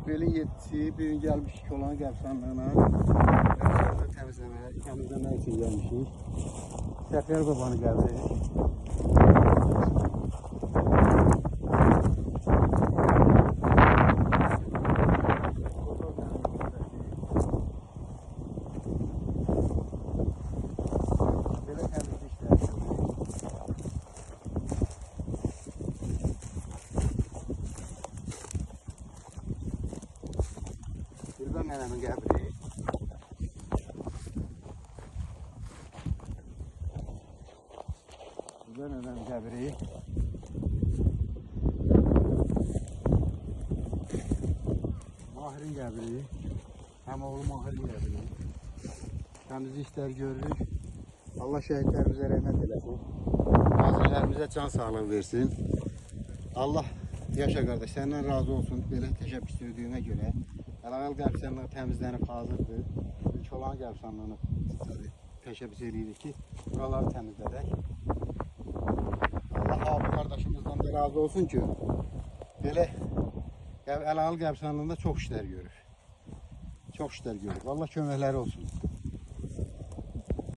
Aprelin 7-si bir gün gəlmişik olan qəbirstanlığına. Qəbirstanlığı təmizləmək üçün gəlmişik. Səfər babanın qəbri. Belə təmizlik işləri görürük. Dilbər nənəmin qəbri. Dilbər nənəmin qəbri. Mahirin qəbri. Həmoğlu Mahirin qəbri. Təmizlik işləri görürük. Allah şəhidlərimizə rəhmət eləsin. Qazilərimizə can sağlığı versin. Allah yaşa qardaş, səndən razı olsun belə təşəbbüs sürdüyünə görə. Əlağal qəbirstanlığı təmizlənib hazırdır. İlk olan qəbirstanlığını təşəbbüs eləyirik ki, buraları təmizlədək. Allah abi qardaşımızdan da razı olsun ki, belə Əlağal qəbirstanlığında çox işlər görür. Çox işlər görür. Allah köməkləri olsun.